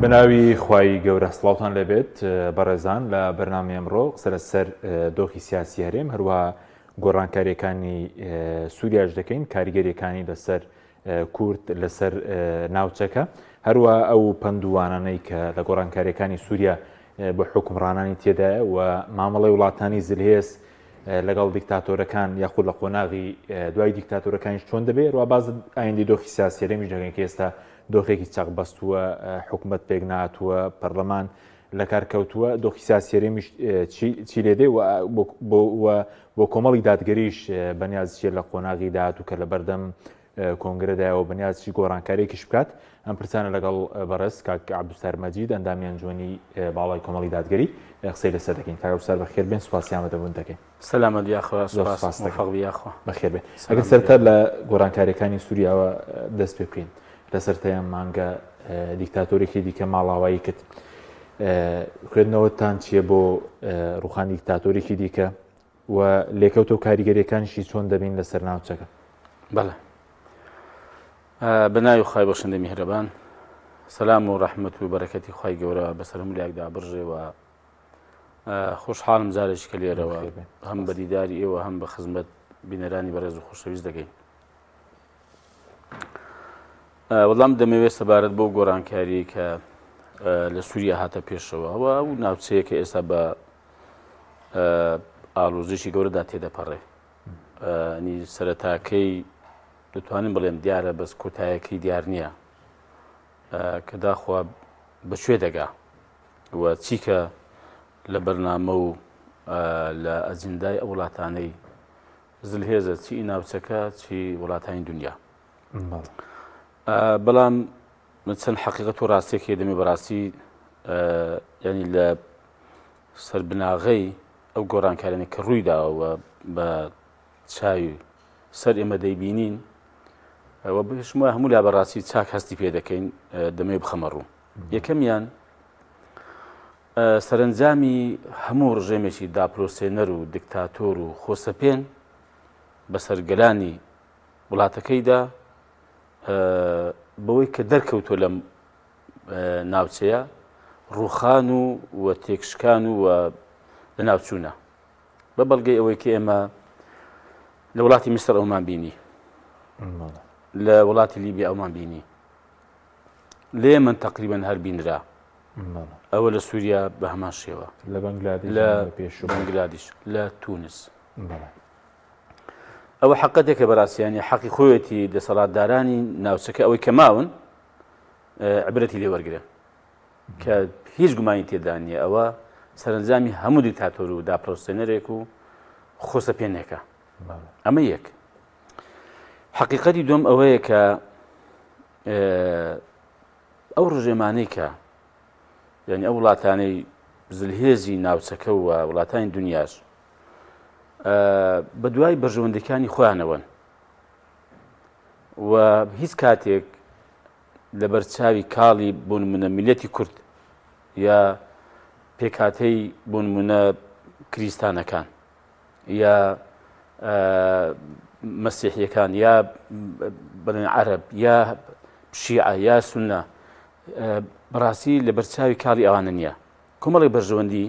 بەناوی خوای گەورە سڵاوتان لێبێت بەڕێزان لە بەرنامەی ئەمڕۆ قسە لەسەر دۆخی سیاسی هەرێم هەروە گۆڕانکاریەکانی سووریاش دەکەین کاریگەریەکانی لەسەر کورد لەسەر ناوچەکە هەروە ئەو پەندوانانەی کە لە گۆڕانکاریەکانی سووریا بۆ حکومڕانانی تێدایە و مامەڵی وڵاتانی زلهێز لەگەڵ دیکتاتۆرەکان یاخود لە قۆناغی دوای دیکتاتۆرەکانیش چۆن دەبێت ڕوا باز ئایندەی دۆخی سیاسی هەرێمیش دەکەین کە ئێستا دۆخێکی چەق بەستووە حکوومەت پێک ناتووە پەرلەمان لە کار کەوتووە دۆخی سیاسی هەرێمیش چی لێ دێ بۆ کۆمەڵی دادگەریش بەنیاز چیە لە قۆناغی داهاتوو کە لە بەردەم کۆنگرەدایەوە بەنیاز چی گۆڕانکاریەکیش بکات ئەم پرسانە لەگەڵ بەڕێز کاک عەبدولستار مەجید ئەندامی ئەنجومەنی باڵای کۆمەڵی دادگەری قسەی لەسەر دەکەین کاک عەبدولستار بەخێر بێن سوپاسی ئامادەبوون دەکەین سەلامەت یاخوا سوپاس موفق بی یاخوا بەخێر بێن ئەگەر سەرەتا لە گۆڕانکاریەکانی سووریاوە دەست پێ بکەین لەسەر تەیام مانگە دیکتاتۆرێکی دیکە ماڵاوایی کرد خوێندنەوەتان چییە بۆ ڕوخانی دیکتاتۆرێکی دیکە و لێکەوتە و کاریگەریەکانیشی چۆن دەبین لەسەر ناوچەکە؟ بەڵێ بە ناوی خوای بەخشندە میهرەبان سەلام و ڕەحمەت و بەرەکەتی خوای گەورە بەسەر هەموو لایەکدا بڕژێ و خۆشحاڵم جارێکی کە لێرەوە هەم بە دیداری ئێوە هەم بە خزمەت بینەرانی بەڕێز و خۆشەویست دەگەین وەڵام دەمەوێت سەبارەت بۆ گۆڕانکاری کە لە سووریا هاتە پێشەوە و ئەو ناوچەیە کە ئێستا بە ئالۆزیشی گەورەدا تێدەپەڕێ نی سەرەتاکەی دەتوانم بڵێم دیارە بەس کۆتایەکەی دیار نییە کە داخوا بەکوێ دەگا و چیکە لە بەرنامە و لە ئەجندای ئەو وڵاتانەی زلهێزە چی ناوچەکە چی وڵاتانی دنیا بەڵام چەند حقیقەت و ڕاستێک هەیە دەمێ بەڕاستی ینی لە سەر بناغەی ئەو گۆڕانکاریانەی کە ڕووی داوە بە چاوی سەر ئێمە دەیبینین و بشمە هەموو لا بەڕاستی چاک هەستی پێ دەکەین دەمێ بخەمە ڕوو یەکەمیان سەرنجامی هەموو ڕژێمێکی داپلۆسێنەر و دیکتاتۆر و خۆسەپێن بەسەر گەلانی وڵاتەکەیدا بەوەی کە دەرکەوتۆ لەم ناوچەیە ڕووخان و و تێکشکان و لەناوچوونە بە بەڵگەی ئەوەی کە ئێمە لە وڵاتی میسر ئەومان بینی لە وڵاتی لیبیا ئەومان بینی لێ من تقریبا هەر بینرا ئەوە لە سووریا بە هەمان شێوە لە بەنگلادیش لە بەنگلادیش لە تونس ئەوە حقەتێکە بەڕاستیانی حەقی خۆیەتی دەسەڵاتدارانی ناوچەکە ئەوەی کە ماون عبرەتی لێ وەرگرن کە هیچ گومانی تێدا نییە ئەوە سەرنجامی هەموو دیکتاتۆر و داپرۆسێنەرێک و خۆسەپێنێکە ئەمە یەک حقیقەتی دوم ئەوەیە کە ئەو ڕژێمانەی کە یعنی ئەو وڵاتانەی زلهێزی ناوچەکە و وڵاتانی دنیاش بە دوای بەرژەوەندەکانی خۆیانەوەن و هیچ کاتێک لەبەر چاوی کاڵی بۆ نمونە میلەتی کورد یا پێکاتەی بۆ نمونە کریستانەکان یا مەسیحیەکان یا بڵێن عەرب یا شیعە یا سنە بەڕاستی لەبەر چاوی کاڵی ئەوانە نییە کۆمەڵی بەرژەوەندی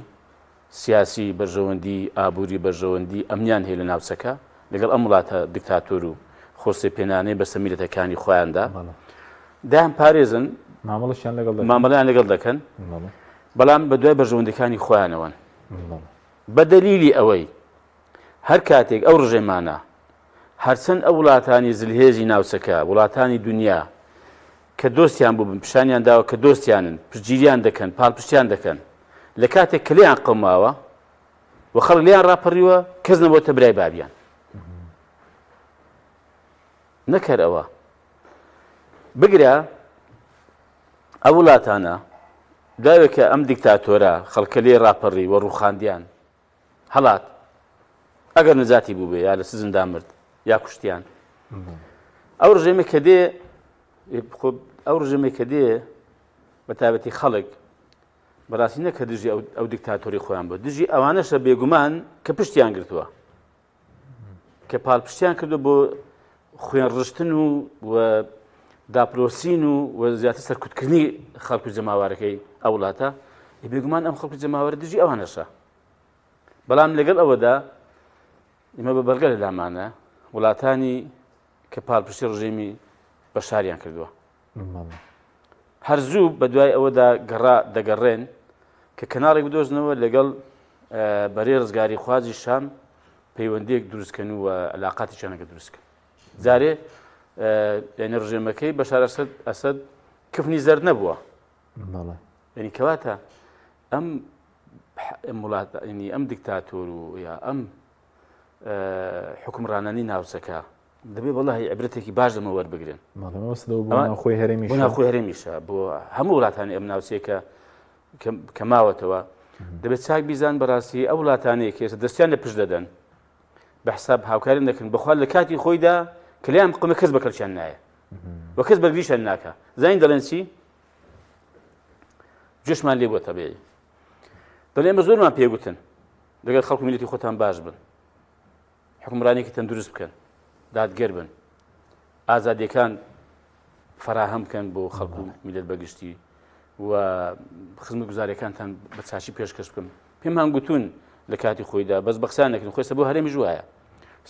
سیاسی، بەرژەوەندی ئابووری، بەرژەوەندی ئەمنیان هەیە لە ناوچەکە، لەگەڵ ئەم وڵاتە دیکتاتۆر و خۆسەپێنانەی بەسەر میللەتەکانی خۆیاندا دایان پارێزن، مامەڵەشیان لەگەڵ دەکەن. مامەڵەیان لەگەڵ دەکەن، بەڵام بە دوای بەرژەوەندیەکانی خۆیانەوەن. بە دەلیلی ئەوەی هەر کاتێک ئەو ڕژێمانە هەرچەند ئەو وڵاتانی زلهێزی ناوچەکە، وڵاتانی دنیا کە دۆستیان بووبن، پیشانیان داوە کە دۆستیانن، پشتگیریان دەکەن، پاڵپشتیان دەکەن، لە کاتێک کە لێیان قەوماوە و خەڵک لێیان ڕاپەڕیوە، کەس نەبۆتە برای بابیان. نەک هەر ئەوە، بگرە ئەو وڵاتانە داوێ کە ئەم دیکتاتۆرە خەڵکە لێ ڕاپەڕی و ڕووخاندیان، هەڵات ئەگەر نەجاتی بووبێ یا لە سزندا مرد یا کوشتیان ئەو ڕژێمە کە دێ ئەو ڕژێمە کە دێ بە تایبەتی خەڵک بەڕاستی نەکە دژی ئەو دیکتاتۆری خۆیان بۆ دژی ئەوانەشە بێگومان کە پشتیان گرتووە کە پاڵپشتیان کردو بۆ خوێن ڕشتن و و داپلۆسین و و زیاتر سەرکوتکردنی خەڵک و جەماوارەکەی ئەو وڵاتە بێگومان ئەم خەڵک و جەماوەرە دژی ئەوانەشە بەڵام لەگەڵ ئەوەدا ئێمە بە بەڵگە لە لامانە وڵاتانی کە پاڵپشتی ڕژێمی بەشاریان کردووە هەر زوو بە دوای ئەوەدا گەڕا دەگەڕێن کە کەناڵێک بدۆزنەوە لەگەڵ بەرەی ڕزگاری خوازی شام پەیوەندیەک دروستکەن و علااقاتی چەنەکە دروستکەن جارێ یعنی ڕژێمەکەی بەشار ئەسەد ئەسەد کفنی زەرد نەبووە یعنی کەواتە ئەم وڵات ینی ئەم دیکتاتۆر و یا ئەم حکومڕانانی ناوچەکە دەبێ وەڵاهی عیبرەتێکی باش لەمە وەربگرن. بەڵێ مەبەست لەوە بۆ ناوخۆی هەرێمیشە. بۆ ناوخۆی هەرێمیشە بۆ هەموو وڵاتانی ئەم ناوچەیە کە کە ماوەتەوە دەبێت چاک بیزان بەڕاستی ئەو وڵاتانەیە کە ئێستا دەستیان لە پشت دەدەن بە حساب هاوکاری دەکەن بەخوا لە کاتی خۆیدا کە لێیان بقومە کەس بە کەلکیان نایە و کەس بەرگریشیان ناکا زانین دەڵێن چی گوێشمان لێ بووە تەبیعی دەڵێ ئێمە زۆرمان پێگوتن لەگەڵ خەڵک و میللەتی خۆتان باش بن حوکمڕانیەکی تەندروست بکەن، دادگەر بن، ئازادیەکان فەراهەم بکەن بۆ خەڵک و میلەت بەگشتی و خزمەتگوزاریەکانتان بە چاشی پێشکەش بکەن. پێمان گوتون لە کاتی خۆیدا بەس بە قسان نەکردن خۆی بۆ هەرێمیش وایە.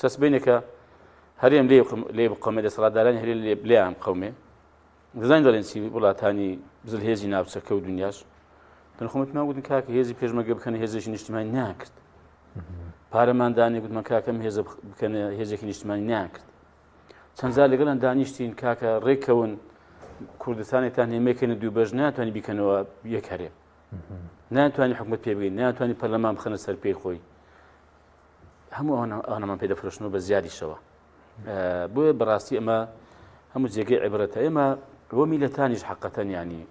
سەسبینێکە هەرێم لێ لێ بقەمێ دەسەڵاتدارانی هەرێم لێ لێیان بقەومێ دەزانین دەڵێن چی وڵاتانی زلهێزی ناوچەکە و دنیاش دەن خۆمە پێمان گوتن کاکە هێزی پێشمەرگە بکەنە هێزێکی نیشتیمانی ناکرد پارەمان دانێ گوتمان کاکەم هێزە بکەنە هێزێکی نیشتمانی ناکرد چەند جار لەگەڵیان دانیشتین کاکە ڕێککەون کوردستانێکتان هێمەکەنە دوو بەش ناتوانانی بیکەنەوە یەک هەرێم ناتوانانی حکومت پێ بگەین ناتوانانی پەرلەمان بخەنە سەر پێی خۆی هەموو ئەوانەمان پێ دەفرۆشنەوە بە زیادیشەوە بۆیە بەڕاستی ئەمە هەموو جێگەی عیبرەتە ئێمە بۆ میلەتانیش حقەتەن ینی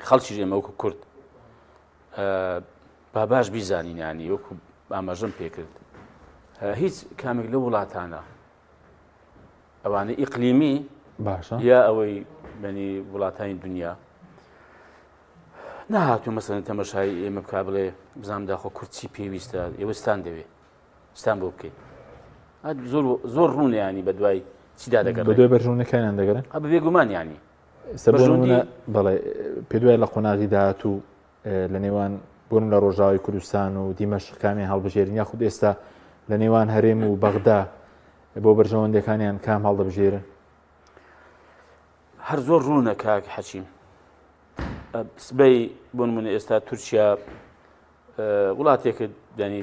خەڵکیش ئێمە وەکو کورد با باش بیزانین ینی وەکو ئاماژەم پێکرد هیچ کامێک لە وڵاتانە ئەوانە ئیقلیمی باشە یا ئەوەی بەنی وڵاتانی دنیا نهاتوو مەسەن تەمەشای ئێمە بک بڵێ بزانام داخۆ کورد چی پێویستە ئێوەستان دەوێ ستان بۆ بکەیت زۆر زۆر ڕوونە ینی بە دوای چیدا دەگەڕێن بە دوای بەرژەوەندەکانیان دەگەڕێن بە بێگومان ینی سەبۆنە بەڵێ پێ دوای لە قۆناغی داهاتوو لە نێوان بوون لە ڕۆژاوی کوردستان و دیمەشق کامیان هەڵبژێرن یاخود ئێستا لە نێوان هەرێم و بەغدا بۆ بەرژەوەندەکانیان کام هەڵدەبژێرن هەر زۆر ڕوونە کاک حەچیم سبەی بۆ نمونە ئێستا تورکیا وڵاتێکە دانی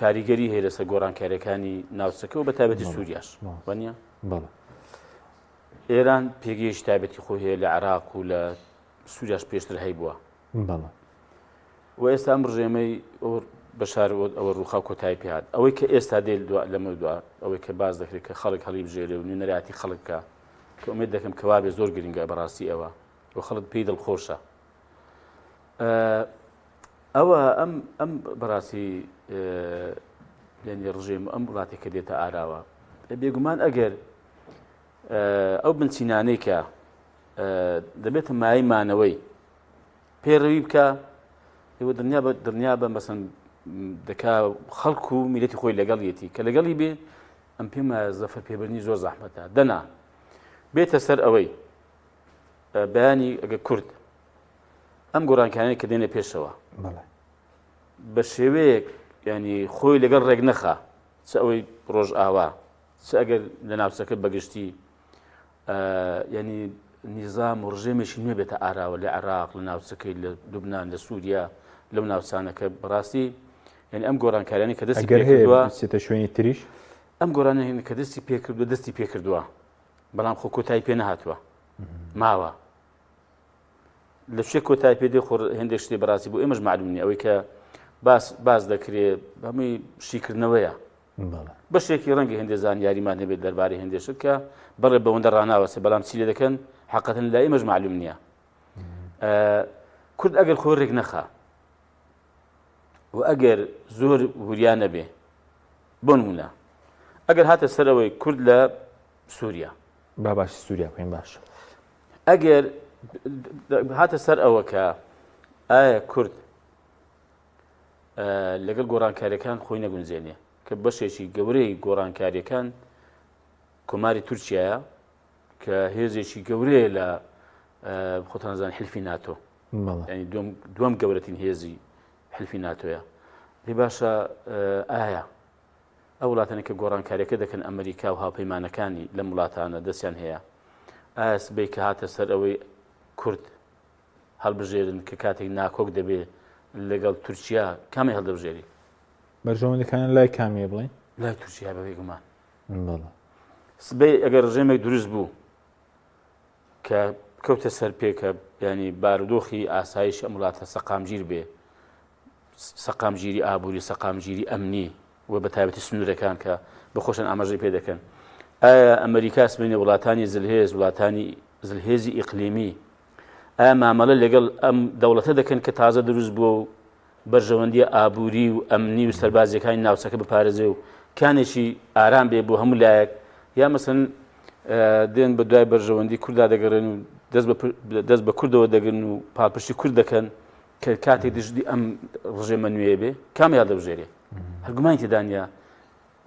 کاریگەری هەیە لەسەر گۆڕانکاریەکانی ناوچەکە و بە تایبەتی سووریاش وانە ئێران پێگەیەکی تایبەتی خۆی هەیە لە عراق و لە سووریاش پێشتر هەیبووە و ئێستا ئەم ڕژێمەی بەشار ئەوە ڕووخا کۆتایی پێهات ئەوەی کە ئێستا دێت دو لەمە دو ئەوەی کە باز دەکرێت کە خەڵک هەڵی بژێرێ و نوێنەرایەتی خەڵک بکە کە ئومێد دەکەم کە وابێ زۆر گرنگە بەڕاستی ئەوە و خەڵک پێی دڵخۆشە ئەوە ئەم ئەم بەڕاستی لەنی ڕژێم ئەم وڵاتێک کە دێتە ئاراوە بێگومان ئەگەر ئەو بنچینانەی کە دەبێتە مای مانەوەی پەیڕەوی بکە ئێوە دڵنیا بە دڵنیا بە مەسەن دەکا خەڵک و میلەتی خۆی لەگەڵیەتی کە لەگەڵی بێ ئەم پێم وایە زەفەر پێبردنی زۆر زەحمەتە دەنا بێتە سەر ئەوەی بەیانی ئەگە کورد ئەم گۆڕانکانەی کە دێنە پێشەوە بە شێوەیەک ینی خۆی لەگەڵ ڕێک نەخا چ ئەوەی ڕۆژ ئاوا چ ئەگەر لە ناوچەکە بەگشتی ینی نیزام و ڕژێمێکی نوێ بێتە ئاراوە لە عێراق لە ناوچەکەی لە لوبناان لە سووریا لەو ناوچانەکە بەڕاستی یعنی ئەم گۆڕانکاریانی کە دەستی پێکردووە بچێتە شوێنی تریش ئەم گۆڕانە کە دەستی پێکردووە دەستی پێکردووە بەڵام خۆ کۆتایی پێ نەهاتووە ماوە لە چێ کۆتای پێ دێ خۆ هێندێک شتێ بەڕاستی بۆ ئێمەش معلوم نیە ئەوەی کە باس باس دەکرێ هەمووی شیکردنەوەیە بەشێکی ڕەنگە هێندێ زانیاریمان هەبێت دەربارەی هێندێ شت کە بەڵێ بەوەندە ڕناوەسێ بەڵام چی لێ دەکەن حقەتن لای ئێمەش معلوم نییە کورد ئەگەر خۆی ڕێک نەخا و ئەگەر زۆر وریا نەبێ بۆ نمونە ئەگەر هاتە سەرەوەی کورد لە سووریا با باسی سووریا بکەین باش ئەگەر هاتە سەر ئەوە کە ئایا کورد لەگەڵ گۆڕانکاریەکان خۆی نەگونجێنێ کە بەشێکی گەورەی گۆڕانکاریەکان کۆماری تورکیایە. کە هێزێکی گەورەیە لە خۆتان زان حلفی ناتۆ ینی دووەم گەورەترین هێزی حلفی ناتۆیە پێ باشە ئایا ئەو وڵاتانە کە گۆڕانکاریەکە دەکەن ئەمریکا و هاوپەیمانەکانی لەم وڵاتانە دەستیان هەیە ئایا سبەی کە هاتە سەر ئەوەی کورد هەڵبژێرن کە کاتێک ناکۆک دەبێ لەگەڵ تورکیا کامی هەڵدەبژێری؟ بەرژەوەندەکانیان لای کامیە بڵێن؟ لای تورکیا بە بێگومان. سبەی ئەگەر ڕژێمێک دروست بوو کە کەوتە سەر پێ کە ینی بارودۆخی ئاسایش ئەم وڵاتە سەقامگیر بێ سەقامگیری ئابووری سەقامگیری ئەمنی و بە تایبەتی سنوورەکان کە بە خۆشان ئاماژەی پێ دەکەن ئایا ئەمریکا سبەینێ وڵاتانی زلهێز وڵاتانی زلهێزی ئیقلیمی ئایا مامەڵە لەگەڵ ئەم دەوڵەتە دەکەن کە تازە دروست بووە و بەرژەوەندیە ئابووری و ئەمنی و سەربازیەکانی ناوچەکە بپارێزێ و کانێکی ئارام بێ بۆ هەموو لایەک یا مەسن دێن بە دوای بەرژەوەندی کوردا دەگەڕێن و دەست بە کوردەوە دەگرن و پاڵپشتی کورد دەکەن کە کاتێک دژی ئەم ڕژێمە نوێ بێ کامی هەڵدەبژێرێ هەرگومانی تێدا نییە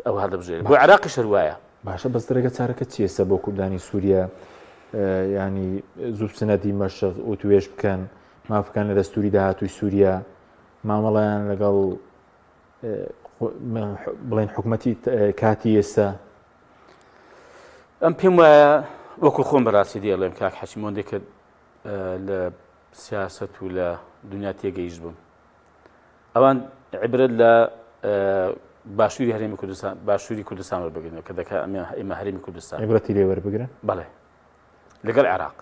ئەو هەڵدەبژێرێ بۆ عێراقیش هەر وایە. باشە بەس ڕێگە چارەکە چیە سە بۆ کوردانی سووریا ینی زوو بچنە دیمەشق وتوێژ بکەن مافەکان لە دەستوری داهاتووی سووریا مامەڵیان لەگەڵ بڵێن حکوومەتی کاتی ئێستا ئەم پێم وایە وەکو خۆم بەڕاستی دێڵێم کاک حەچی مۆندێک کە لە سیاست و لە دنیا تێگەیشت بووم ئەوان عبرەت لە باشووری هەرێمی کوردستان باشووری کوردستان وەربگرن کە دەکا ئێمە هەرێمی کوردستان عبرەتی لێ وەربگرن بەڵێ لەگەڵ عێراق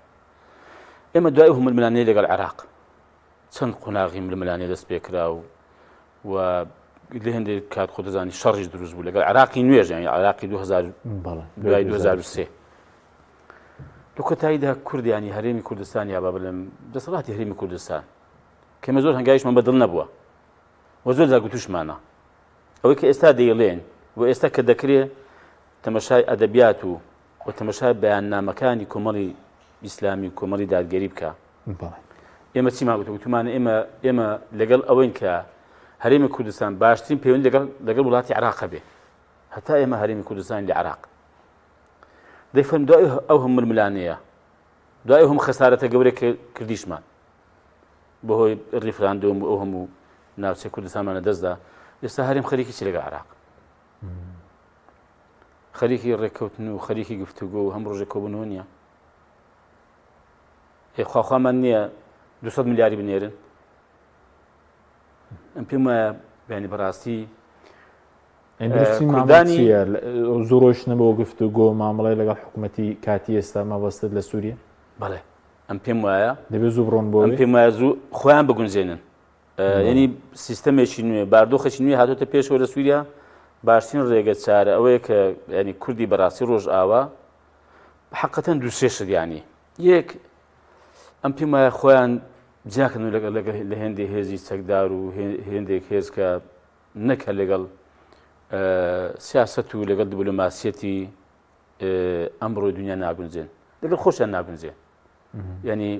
ئێمە دوای ئەو ململانێ لەگەڵ عێراق چەند قۆناغی ململانێ دەست پێکرا و و لە هەندێک کات خۆ دەزانی شەڕیش دروست بوو لەگەڵ عراقی نوێژ یانی عراقی 2000 دوای 2003 لە کۆتاییدا کوردیانی هەرێمی کوردستان یا با بڵێم دەسەڵاتی هەرێمی کوردستان کەمە زۆر هەنگاویشمان بەدڵ نەبووە و زۆر جار گوتوشمانە ئەوەی کە ئێستا دەیڵێن و ئێستا کە دەکرێ تەمەشای ئەدەبیات و و تەمەشای بەیاننامەکانی کۆمەڵی ئیسلامی و کۆمەڵی دادگەری بکە ئێمە چیمان گوت گوتومانە ئێمە ئێمە لەگەڵ ئەوەین کە هەرێمی کوردستان باشترین پەیوەندی لەگەڵ لەگەڵ وڵاتی عراق هەبێ هەتا ئێمە هەرێمی کوردستان لە عراق دەیفەرم دوای ئەو هەم ململانەیە دوای ئەو هەم خەسارەتە گەورە کردیشمان بەهۆی ڕیفراندۆم و ئەو هەموو ناوچەی کوردستانمان لە دەستدا ئێستا هەرێم خەریکی چی لەگە عراق خەریکی ڕێککەوتن و خەریکی گفتوگۆ و هەم ڕۆژێک کۆبوونەوە نییە ئێ خواخوامان نییە 200 ملیاری بنێرن ئەم پێم وایە بیانی بەڕاستی کوردانی زۆر ڕۆشتنە بۆ گفتوگۆ مامەڵی لەگەڵ حکوومەتی کاتی ئێستا مەبەستت لە سووریە بەڵێ ئەم پێم وایە دەبێت زوو بڕۆن بۆ ئەم پێم وایە زوو خۆیان بگونجێنن یعنی سیستەمێکی نوێ باردۆخێکی نوێ هاتۆتە پێشەوە لە سووریا باشترین ڕێگە چارە ئەوەیە کە ینی کوردی بەڕاستی ڕۆژ ئاوا حقەتەن دوو سێ شت ینی یەک ئەم پێم وایە خۆیان جیاکەن و لەگەڵ لەگەڵ لە هێندێک هێزی چەکدار و هێندێک هێز کە نەکە لەگەڵ سیاست و لەگەڵ دیبلۆماسیەتی ئەمڕۆی دنیا ناگونجێن لەگەڵ خۆشیان ناگونجێن ینی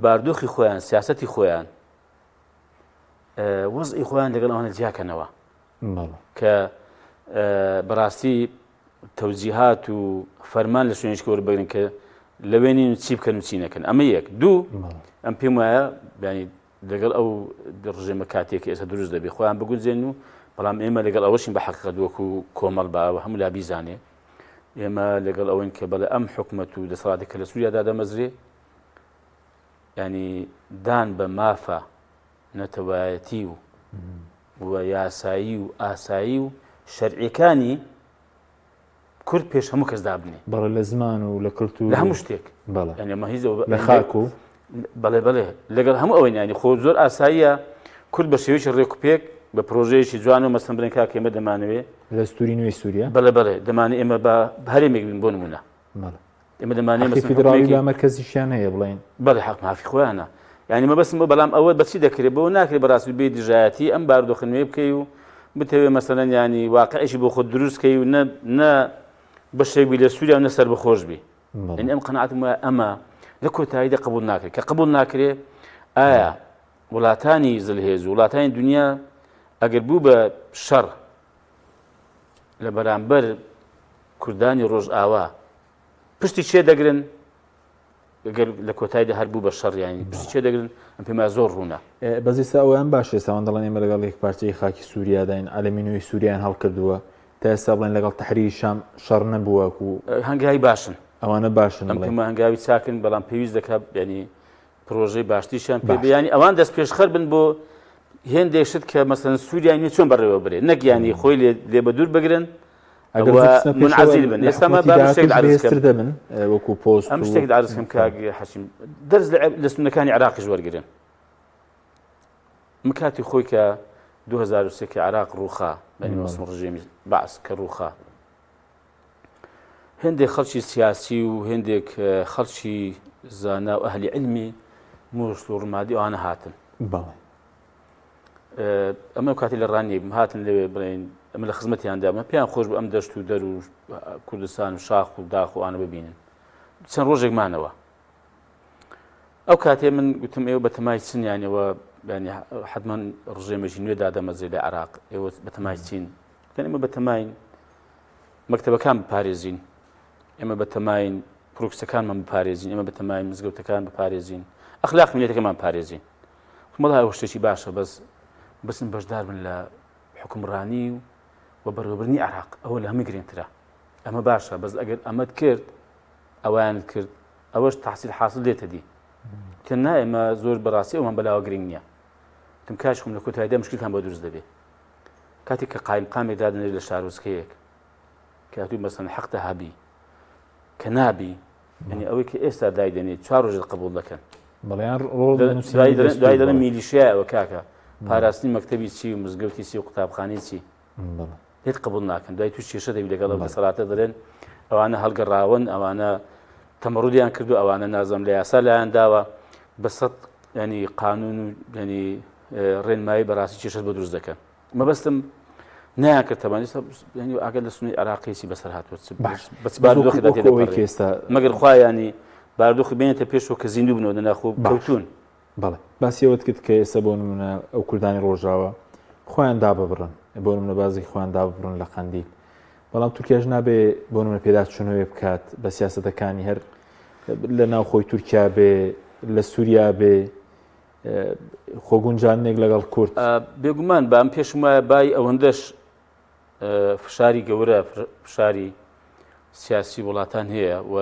باردۆخی خۆیان سیاستی خۆیان وەزئی خۆیان لەگەڵ ئەوانە جیاکەنەوە کە بەڕاستی تەوجیهات و فەرمان لە شوێنیشکە وەربگرن کە لەوێنین چی بکەن و چی نەکەن ئەمە یەک دوو ئەم پێم وایە ینی لەگەڵ ئەو ڕژێمە کاتێک ئێستا دروست دەبێ خۆیان بگونجێن و بەڵام ئێمە لەگەڵ ئەوەشین بە حەقیقەت وەکو کۆمەڵ باوە هەموو لا بیزانێ ئێمە لەگەڵ ئەوەین کە بەڵێ ئەم حکومەت و دەسەڵاتی کە لە سووریا دادەمەزرێ ینی دان بە مافە نەتەوایەتی و و یاسایی و ئاسایی و شەرعیەکانی کورد پێش هەموو کەس دابنێ. بەڵێ لە زمان و لە کلتور لە هەموو شتێک. بەڵێ. یانی ئەمە هیچ لە خاک و. بەڵێ بەڵێ لەگەڵ هەموو ئەوەی یانی خۆ زۆر ئاساییە کورد بە شێوەیەکی ڕێک و پێک بە پرۆژەیەکی جوان و مەسەن بڵێن کاک ئێمە دەمانەوێ لە دەستوری نوێی سووریا. بەڵێ بەڵێ دەمانێ ئێمە بە هەرێمێک بین بۆ نموونە. بەڵێ. ئێمە دەمانێ حەقی فیدراڵی و لامەرکەزیشیان هەیە بڵێن. بەڵێ حەق مافی خۆیانە. یانی مەبەستم بۆ بەڵام ئەوە بەچی دەکرێت بۆ ناکرێت بەڕاستی بێ دژایەتی ئەم بارودۆخە نوێ بکەی و بتەوێ مەسەلەن ینی واقعێکی بۆ خۆت دروست کەی و نە نە بەشێک بی لە سووریا و نە سەربەخۆش بی یعنی ئەم قەناعەتم وایە ئەمە لە کۆتاییدا قبول ناکرێت کە قبول ناکرێ ئایا وڵاتانی زلهێز و وڵاتانی دنیا ئەگەر بوو بە شەڕ لە بەرامبەر کوردانی ڕۆژئاوا. پشتی چێ دەگرن گەر لە کۆتاییدا هەر بوو بە شەڕ یانی پشتی چێ دەگرن ئەم پێما زۆر ڕوونە. بەس ئێستا ئەویان باشە ئێستا ئەوان دەڵێن ئێمە لەگەڵ یەکپارچەیی خاکی سووریاداین عەلەمی نوێی سووریایان هەڵکردووە تا ئێستا بڵێن لەگەڵ تەحریری شام شەڕ نەبووە و هەنگاوی باشن ئەوانە باشن ئەم پێما هەنگاوی چاکن بەڵام پێویست دەکات ینی پرۆژەی باشتریشیان پێ بیانی ئەوان دەست پێشخەر بن بۆ هێندێک شت کە مەسەن سووریای نوێ چۆن بەڕێوە برێ نەک ینی خۆی لێ بە دوور بگرن منعزل بن ئێستا ما با شتێک عەرز کەم دەبن وەکو پۆست ئەم شتێک عەرز کەم کاک حەشیم دەرس لە سوننەکانی عێراقیش وەرگرن من کاتی خۆی کە 2003 کە عێراق ڕووخا بەنی مەسم ڕژێمی بەعس کە ڕووخا هێندێک خەڵکی سیاسی و هێندێک خەڵکی زانا و ئەهلی علمی مووسڵ و ڕمادی ئەوانە هاتن بەڵێ ئەمە کاتی لە ڕانیە بووم هاتن لەوێ بڵێن ئەمە لە خزمەتیان دامە پێیان خۆش بوو ئەم دەشت و دەر و کوردستان و شاخ و داخ و ئانە ببینن چەند ڕۆژێک مانەوە ئەو کاتێ من گوتم ئێوە بەتەمای چن یانەوە ینی حتمما ڕژێمێکی نوێ دادەمەزرێ لە عراق ئێوە بەتەمای چین ئێمە بەتەماین مەکتەبەکان بپارێزین ئێمە بەتەماین پرۆکسەکانمان بپارێزین ئێمە بەتەماین مزگەوتەکان بپارێزین ئەخلاق میلەتەکەمان پارێزین وەڵا ئەوە شتێکی باشە بەس بچن بەشدار بن لە حکومڕانی و و بەڕێوەبردنی عێراق ئەوە لە هەمووی گرنگترە ئەمە باشە بەس ئەگەر ئەمەت کرد ئەویانت کرد ئەوەش تحصیل حاصل دێتە دی کە نا ئێمە زۆر بەڕاستی ئەومان بەلاوە گرنگ نییە تم کاش خۆم لە کۆتاییدا مشکلتان بۆ دروست دەبێت کاتێک کە قایم قامێک دادەنێت لە شارۆچکەیەک کە هاتووی مەسەن حەقتە هەبی کە نابی یعنی ئەوەی کە ئێستا دایدەنێت چوار ڕۆژت قبول دەکەن دوای دەڵێن میلیشیایەوە کاکە پاراستنی مەکتەبی چی و مزگەوتی چی و قوتابخانەی چی لێت قبول ناکەن دوای توش کێشە دەبی لەگەڵ ئەو دەسەڵاتە دەڵێن ئەوانە هەڵگەڕاون ئەوانە تەمەڕودیان کردو ئەوانە نازم لە یاسا لایەن داوە بەسەد ینی قانون و ینی ڕێنمایی بەڕاستی کێشەت بۆ دروست دەکەن مەبەستم نایان کرد تەبان ئێستا یعنی ئاگەر لە سنووری عێراقی چی بەسەر هاتووە چ باش بە چ بارودۆخێکدا وەکو ئەوەی کە تێدەپەڕێ ئێستا مەگەر خوا یانی بارودۆخی بێنێتە پێشەوە کە زیندوو بنەوە دەنا خۆ باش کەوتوون. بەڵێ باسی ئەوەت کرد کە ئێستا بۆ نمونە ئەو کوردانی ڕۆژاوا خۆیان داببڕن بۆ نمونە بازی خۆیان داببڕن لە قەندیل بەڵام تورکیاش نابێ بۆ نمونە پێداچوونەوەی بکات بە سیاسەتەکانی هەر لە ناوخۆی تورکیا بێ لە سووریا بێ خۆگونجاندنێک لەگەڵ کورد. بێگومان بام پێشم وایە بای ئەوەندەش فشاری گەورە فشاری سیاسی وڵاتان هەیە و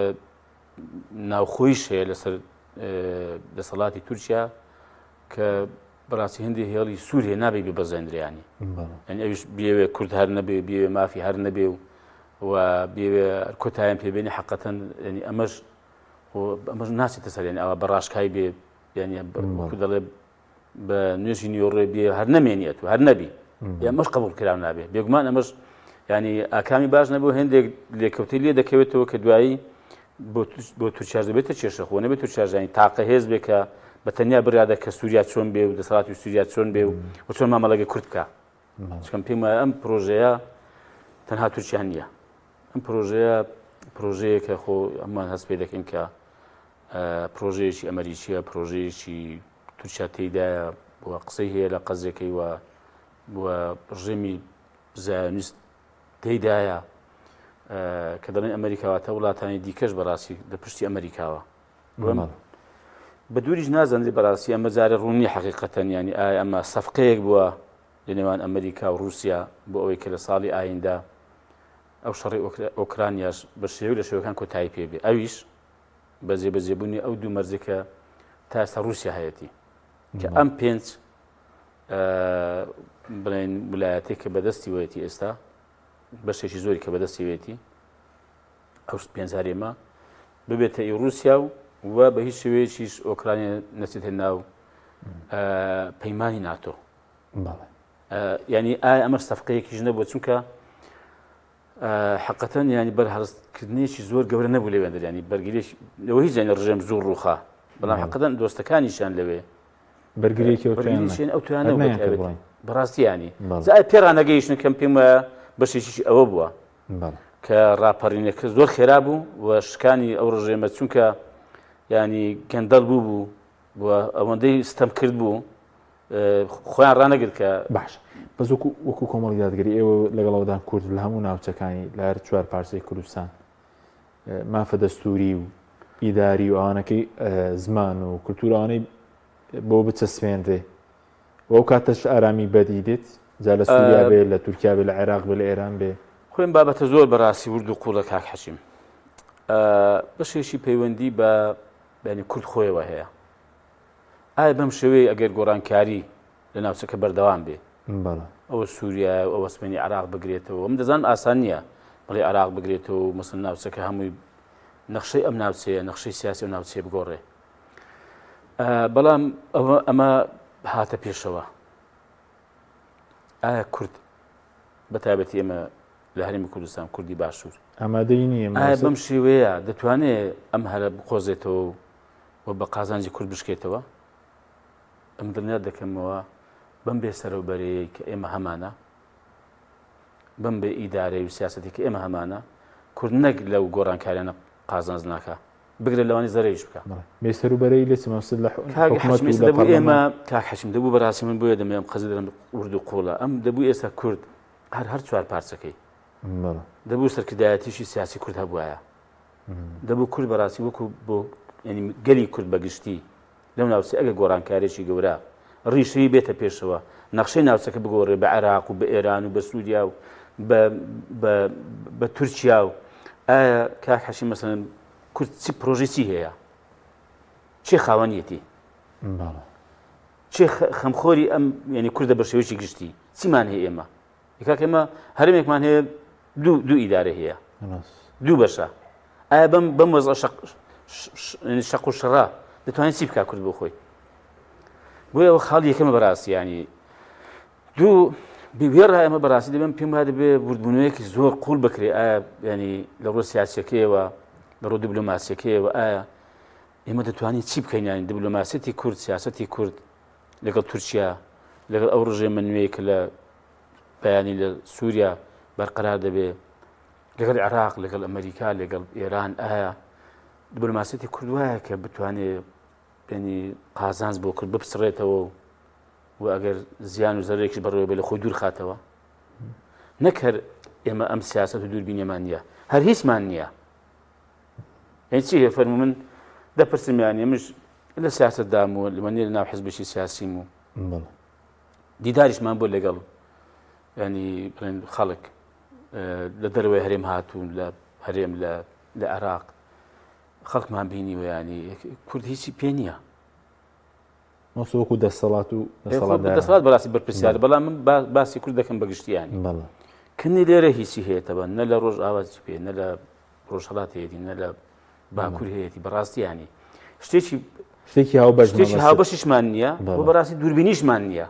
ناوخۆیش هەیە لەسەر دەسەڵاتی تورکیا کە بەڕاستی هەندێک هێڵی سوور هەیە نابێ ببەزێنرێنی یعنی ئەویش بێوێ کورد هەر نەبێ بێوێ مافی هەر نەبێ و و بێوێ کۆتایان پێبێنی حقەتەن ینی ئەمەش ئەمەش ناچێتە سەر یعنی ئەوە بە ڕاشکای بێ یعنی وەکو دەڵێ بە نوێژی نیۆڕێ بێ هەر نەمێنیت و هەر نەبی ئەمەش قبول کراو نابێ بێگومان ئەمەش ینی ئاکامی باش نەبوو هێندێک لێکەوتەی لێ دەکەوێتەوە کە دوایی بۆ تورکیاش دەبێتە کێشە خۆ نەبێت تورکیاژانی تاقە هێز بێ کە بە تەنیا بڕیادە کە سووریا چۆن بێ و دەسەڵاتی سووریا چۆن بێ و چۆن مامەڵەگە کورد بکە چکەم پێم وایە ئەم پرۆژەیە تەنها تورکیا نییە ئەم پرۆژەیە پرۆژەیەکە خۆ ئەممان هەست پێ دەکەین کە پرۆژەیەکی ئەمەریکیە پرۆژەیەکی تورکیا تێیدایە و قسەی هەیە لە قەزیەکەی و و ڕژێمی زایۆنیست تێیدایە کە دەڵێن ئەمریکاواتە وڵاتانی دیکەش بەڕاستی لە پشتی ئەمریکاوە بە دووریش نازانری بەڕاستی ئەمە جارێ ڕوونی حقیقەتەن ینی ئایا ئەمە سەفقەیەک بووە لە نێوان ئەمریکا و رووسیا بۆ ئەوەی کە لە ساڵی ئایندە ئەو شەڕی ئۆکرانیاش بە شێوەیەک لە شێوەکان کۆتایی پێ بێ ئەویش بە جێبەجێبوونی ئەو دوو مەرجە کە تا ئێستا رووسیا هەیەتی کە ئەم پێنج بڵێن ولایەتێک کە بەدەستی وەیەتی ئێستا بەشێکی زۆری کە بەدەستی وێتی ئەو پێنج هەرێمە ببێتە ئی رووسیا و و بە هیچ شێوەیەکیش ئۆکرانیا نەچێتە ناو پەیمانی ناتۆ ینی ئایا ئەمە سەفقەیەکیش نەبوو چونکە حەقەتەن یانی بەرهەڵستکردنێکی زۆر گەورە نەبوو لەوێ دەر ینی بەرگریش لەوە هیچ یانی ڕژێم زۆر ڕووخا بەڵام حەقەتەن دۆستەکانیشیان لەوێ بەرگریەکی بەرگریشیان ئەو تویان نەبوو بەڕاستی ینی جا پێڕانەگەیشتن کەم پێم وایە بەشێکیشی ئەوە بووە کە ڕاپەڕینەکە زۆر خێرا بوو و شکانی ئەو ڕژێمە چونکە ینی گەندەڵ بوو بوو و ئەوەندەی ستەم کرد بوو خۆیان ڕانەگرت کە باش بەس وەکو وەکو کۆمەڵی دادگەری ئێوە لەگەڵ ئەوەدان کورد لە هەموو ناوچەکانی لە هەر چوار پارچەی کوردستان. مافە دەستوری و ئیداری و ئەوانەکەی زمان و کولتورانەی بۆ بچەسپێنرێ و ئەو کاتەش ئارامی بەدی دێت جا لە سووریا بێ لە تورکیا بێ لە عێراق بێ لە ئێران بێ. خۆی ئەم بابەتە زۆر بەڕاستی ورد و قوڵە کاک حەکیم. بەشێکی پەیوەندی بە یانی کورد خۆیەوە هەیە. ئایا بەم شێوەیە ئەگەر گۆڕانکاری لە ناوچەکە بەردەوام بێ ئەوە سووریا و ئەوە سمێنی عراق بگرێتەوە من دەزانم ئاسان نییە بڵێ عراق بگرێتەوە و مەسن ناوچەکە هەمووی نەخشەی ئەم ناوچەیە نەخشەی سیاسی و ناوچەیە بگۆڕێ بەڵام ئەمە هاتە پێشەوە ئایا کورد بە تایبەتی ئێمە لە هەرێمی کوردستان کوردی باشوور ئامادەی نییە ئایا بەم شێوەیە دەتوانێت ئەم هەرە بقۆزێتەوە و بە قازانجی کورد بشکێتەوە ئەم دڵنیا دەکەمەوە بەم بێ سەرەوبەرەیە کە ئێمە هەمانە بەم بێ ئیدارەی و سیاسەتی کە ئێمە هەمانە کورد نەک لەو گۆڕانکاریانە قازانج ناکە بگرە لەوانی زەرەریش بکە. بێ سەروبەرەی لە چ مەبەستت لە حکومەت و لە پەرلەمان؟ ئێمە کاک حەکیم دەبوو بەڕاستی من بۆیە دەمێ ئەم قەزیە دەڵێم ورد و قوڵە ئەم دەبوو ئێستا کورد هەر هەر چوار پارچەکەی دەبوو سەرکردایەتیشی سیاسی کورد هەبوایە دەبوو کورد بەڕاستی وەکو بۆ ینی گەلی کورد بەگشتی لەو ناوچەی ئەگەر گۆڕانکاریی گەورە ڕیشەیی بێتە پێشەوە، نەخشەی ناوچەکە بگۆڕێ بە عێراق و بە ئێران و بە سووریا و بە تورکیا و ئایا کاک حەشیم مەسەلەن کورد چی پرۆژەی چی هەیە؟ چێ خاوەنیەتی؟ چێ خەمخۆری ئەم یعنی کوردە بە شێوەیەکی گشتی چیمان هەیە ئێمە؟ کاک ئێمە هەرێمێکمان هەیە دوو دوو ئیدارە هەیە دوو بەشە ئایا بەم بەم وەزع شەق شەق و شڕە دەتوانێت چی بکات کورد بۆ خۆی بۆیە ئەوە خاڵی یەکەمە بەڕاستی ینی دوو وێڕا ئێمە بەڕاستی دەبێن پێم وایە دەبێ وردبوونەوەیەکی زۆر قوڵ بکرێ ئایا ینی لە ڕوو سیاسیەکەیەوە لە ڕوو دیبلۆماسیەکەیەوە ئایا ئێمە دەتوانین چی بکەین یانی دیبلۆماسیەتی کورد سیاسەتی کورد لەگەڵ تورکیا لەگەڵ ئەو ڕژێمە نوێی کە لە بەیانی لە سووریا بەرقەرار دەبێ لەگەڵ عێراق لەگەڵ ئەمریکا لەگەڵ ئێران ئایا دیبلۆماسیەتی کورد وایە کە بتوانێ بێنی قازانج بۆ کورد بپچڕێتەوە و ئەگەر زیان و زەرێکیش بەڕێوە بێ لە خۆی دوور خاتەوە نەک هەر ئێمە ئەم سیاست و دووربینیەمان نییە هەر هیچمان نییە یعنی چی هەیە فەرموو من دەپرسم یانی منش لە سیاستدام و لەمە نیە لە ناو حزبێکی سیاسیم و دیداریشمان بۆ لەگەڵ ینی بڵێن خەڵک لە دەرەوەی هەرێم هاتوون لە هەرێم لە لە عێراق خەڵکمان بینیوە ینی کورد هیچی پێ نییە مەسە وەکو دەسەڵات و دەسەڵات بەڕاستی بەرپرسیار بەڵام من باسی کورد دەکەم بەگشتیانی کنی لێرە هیچی هەیەتەوە نە لە ڕۆژ ئاوازی پێ نە لە ڕۆژهەڵات هەیەتی نە لە باکوور هەیەتی بەڕاستی ینی شتێکی شتێکی هاوبەش شتێکی هاوبەشیشمان نییە بۆ بەڕاستی دووربینیشمان نییە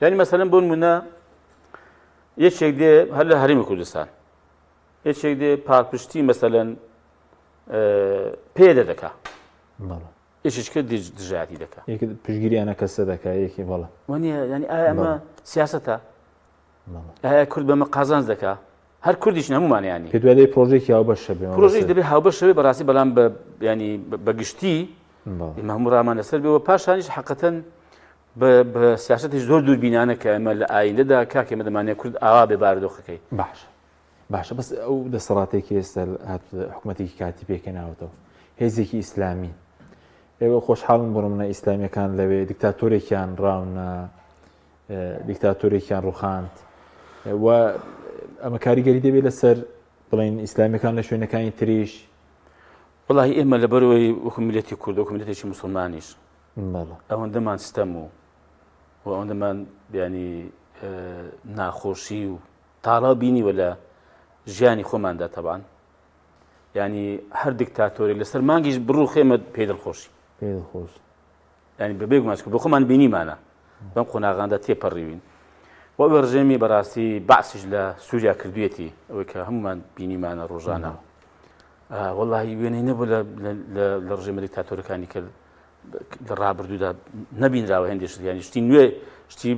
یعنی مەسەلەن بۆ نمونە یەکێک دێ هەر لە هەرێمی کوردستان یەکێک دێ پاڵپشتی مەسەلەن پێدە دەکا یەکێک کرد دژایەتی دەکا پشگیریانە کەسە دەکا یەکی بەڵێ وانە ینی ئایا ئەمە سیاستە ئایا کورد بەمە قازانج دەکا هەر کوردیش هەمومان ینی پێت وایە پرۆژێکی هاوبەش هەبێ پرۆژێک دەبێ هاوبەش هەبێ بەڕاستی بەڵام بە ینی بە گشتی ئێمە هەموو ڕامان لەسەر بێ و پاشانیش حقەتەن بە سیاسەتی زۆر دووربینانە کە ئێمە لە ئایندەدا کاک ئێمە دەمانێت کورد ئاوا بێ بارودۆخەکەی باش باشە بەس ئەو دەسەڵاتێکی ئێستا حکوومەتێکی کاتی پێکەناوەتەوە هێزێکی ئیسلامی ئێوە خۆشحاڵن بۆ منە ئیسلامیەکان لەوێ دیکتاتۆرێکیان ڕاونە دیکتاتۆرێکیان ڕوخاند و ئەمە کاریگەری دەبێت لەسەر بڵین ئیسلامیەکان لە شوێنەکانی تریش وڵی ئێمە لەبەرەوەی وەکو میلەتی کورد وەکو میلەتێکی مسلمانیش ئەوەندەمان ستەم و و ئەوەندەمان بیانی ناخۆشی و تاڵاو بینیوە لە ژیانی خۆماندا تەبان ینی هەر دیکتاتۆری لەسەر مانگیش بڕوخێمە پێی دڵخۆشی پێ دڵخۆش ینی بەبێ گومان چونکە بۆ خۆمان بینیمانە بەم قۆناغاندا تێپەڕیوین و ئەوێ ڕژێمی بەڕاستی بەعسیش لە سووریا کردوێتی ئەوەی کە هەمومان بینیمانە ڕۆژانە وەڵی وێنەی نەبوو لە ڕژێمە دیکتاتۆرەکانی کە لە ڕابردوودا نەبینراوە هێندێک شت ینی شتی نوێ شتی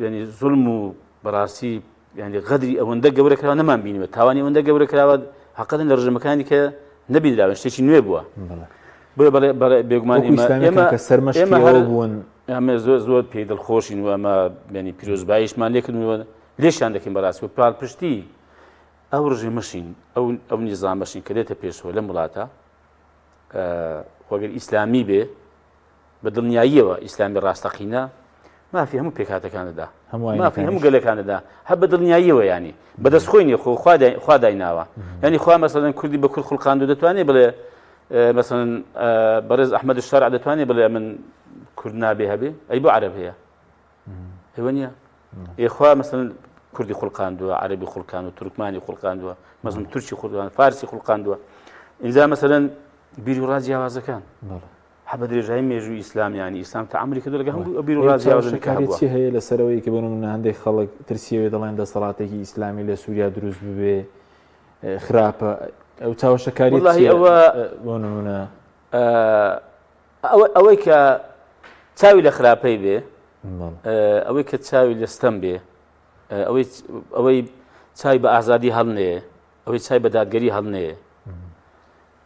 ینی زوڵم و بەڕاستی ینی غەدری ئەوەندە گەورە کراوە نەمان بینیوە تاوانی ئەوەندە گەورە کراوە حقەتن لە ڕژێمەکانی کە نەبینراون شتێکی نوێ بووە بۆیە بەڵێ بەڵێ بێگومان ئێمە کە سەرمەشقی ئێمە بوون ئەمە زۆر زۆر پێی دڵخۆشین و ئەمە ینی پیرۆزباییشمان لێکردن و لێشیان دەکەین بەڕاستی و پاڵپشتی. ئەو ڕژێمەشین ئەو ئەو نیزامەشین کە دێتە پێشەوە لەم وڵاتە خۆگەر ئیسلامی بێ بە دڵنیاییەوە ئیسلامی ڕاستەقینە مافی هەموو پێکهاتەکان دەدا مافی هەموو گەلەکان دەدا هەر بە دڵنیاییەوە ینی بەدەست خۆی نیە خۆ خوا دایناوە ینی خوا مەسەلەن کوردی بە کورد خوڵقاندو دەتوانێت بڵێ مەسەلەن بەڕێز ئەحمەد شەرع دەتوانێت بڵێ من کورد نابێ هەبێ ئەی بۆ عەرەب هەیە ئێوە نییە ئێخوا مەسەن کوردی خوڵقاندووە عەربی خوڵکان و تورکمانی خوڵقاندووە مەزم تورکی خوڵقان فارسی خوڵقاندووە ئینجا مەسەلەن بیر و ڕا جیاوازەکان هە بە درێژایی مێژووی ئیسلام یانی ئیسلام تەعامولی کردووە لەگەڵ هەموو بیر و ڕا جیاوازەکان کاری چی هەیە لەسەرەوەی کە بۆ نمونە هەندێک خەڵک ترسیەوەی دەڵێن دەسەڵاتێکی ئیسلامی لە سووریا دروست ببێ خراپە ئەو چاوەشەکاری ئەوە بۆ نمونە ئەوەی کە چاوی لە خراپەی بێ ئەوەی کە چاوی لە ستەم بێ ئەوەی ئەوەی چای بە ئازادی هەڵنێ ئەوەی چای بە دادگەری هەڵنێ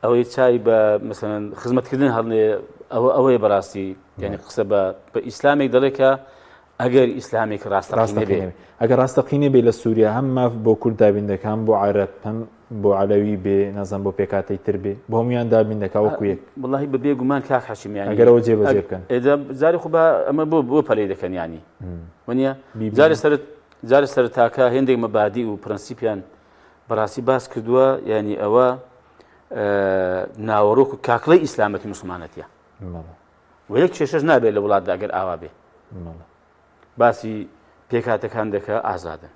ئەوەی چای بە مەسەلەن خزمەتکردن هەڵنێ ئەوە ئەوەیە بەڕاستی یعنی قسە بە بە ئیسلامێک دەڵێ کە ئەگەر ئیسلامێک ڕاستەقینە بێ ئەگەر ڕاستەقینە بێ لە سووریا هەم ماف بۆ کورد دابین دەکا هەم بۆ عەرەب هەم بۆ عەلەوی بێ نازم بۆ پێکاتەی تر بێ بۆ هەمویان دابین دەکا وەکو یەک وڵی بە بێگومان کاک حەشیم یانی ئەگەر ئەوە جێبەجێ بکەن جاری خۆ بە ئەمە بۆ بۆ پەلەی دەکەن ینی وەنیە جارێ سەر جارێ سەرتاکە هێندێک مەبادی و پرەنسیپیان بەڕاستی باس کردووە یعنی ئەوە ناوەڕۆک و کاکڵی ئیسلامەتی مسلمانەتە و یەک کێشەش نابێت لە وڵاتدا ئەگەر ئاوا بێ باسی پێکاتەکان دەکە ئازادن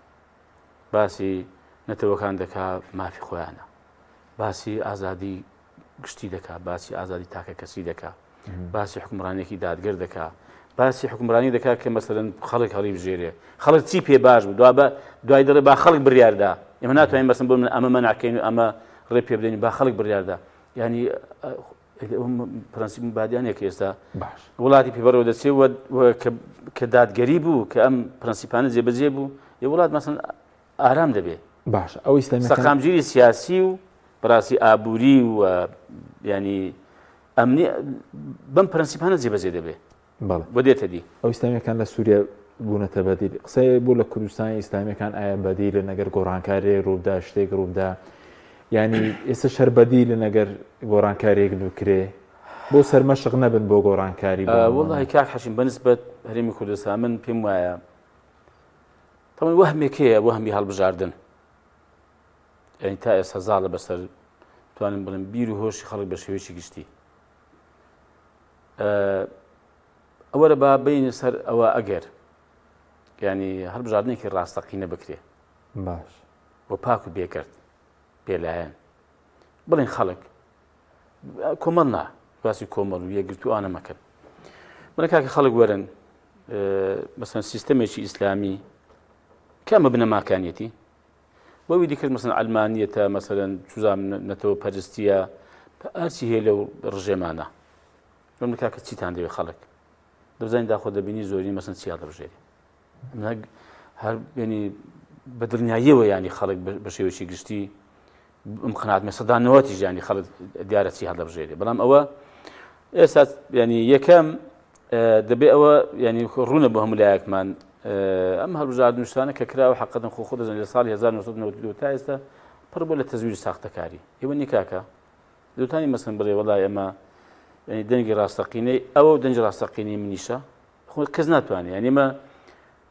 باسی نەتەوەکان دەکا مافی خۆیانە باسی ئازادی گشتی دەکا باسی ئازادی تاکە کەسی دەکا باسی حکومڕانێکی دادگەر دەکا باسی حکومڕانی دەکا کە مەسەرەن خەڵک هەڵی بژێرێ خەڵک چی پێ باش بوو دوا بە دوای دەڵێ با خەڵک بڕیاردا ئێمە ناتوانین مەسن بۆ من ئەمە مەنعکەین و ئەمە ڕێ پێ بدەین با خەڵک بڕیاردا ینی پرەنسیپ بادیانێک ئێستا باش وڵاتی پێبەرەوە دەچێت کە دادگەری بوو کە ئەم پرەنسیپانە جێبەجێ بوو یە وڵات مەسن ئارام دەبێ. باشە ئەو ئیسلامیەکان. سەقامگیری سیاسی و بەڕاستی ئابووری و یانی ئەمنی بەم پرەنسیپانە جێبەجێ دەبێ. بەڵێ. بۆ دێتە دی. ئەو ئیسلامیەکان لە سووریا بوونەتە بەدیل. قسەی بۆ لە کوردستان ئیسلامیەکان ئایا بەدیلن ئەگەر گۆڕانکاریێک ڕووبدا شتێک ڕووبدا یانی ئێستا شەر بەدیلن ئەگەر گۆڕانکاریێک بکرێ بۆ سەرمەشق نەبن بۆ گۆڕانکاری وەڵی کاک حەشیم بەنسبەت هەرێمی کوردستان من پێم وایە تەوەی وەهمێک هەیە وەهمی هەڵبژاردن یعنی تا ئێستا زاڵە بەسەر توانم بڵێم بیر و هۆشی خەڵک بە شێوەیەکی گشتی ئەوەرە با بینە سەر ئەوە ئەگەر ینی هەڵبژاردنێکی ڕاستەقینە بکرێ باش و پاک و بێکرد بێلایەن بڵێن خەڵک کۆمەڵ نا باسی کۆمەڵ و یەکگرتووانە مەکەن بڵێ کاکە خەڵک وەرن مەسەن سیستەمێکی ئیسلامی کە ئەمە بنەماکانیەتی بۆ دیکەش مەسەن ئەلمانیەتە مەسەرەن چزام نەتەوە پەرستیە هەرچی هەیە لەو ڕژێمانە بەم کاکە چیتان دەوێت خەڵک دەبزانین داخۆ دەبینی زۆری مەسن چیا دەبژێری هەر ینی بە دڵنیاییەوە ینی خەڵک بە شێوەیەکی گشتی ئەم قەناعەتمە سەدا نەوەتی ژیانی خەڵک دیارە چی هەڵدەبژێرێ بەڵام ئەوە ئێستا ینی یەکەم دەبێ ئەوە ینی ڕوونە بۆ هەموو لایەکمان ئەم هەڵبژاردن شتانە کە کراوە حقەتن خۆ خۆ دەزانێت لە ساڵی 1992 تا ئێستا پڕ بوو لە تەزویر ساختەکاری ئێوە نیکاکە دوتانی مەسن بڵێ وەڵای ئەمە دەنگی ڕاستەقینەی ئەوە و دەنگی ڕاستەقینەی منیشە خۆ کەس ناتوانێت یعنی ئمە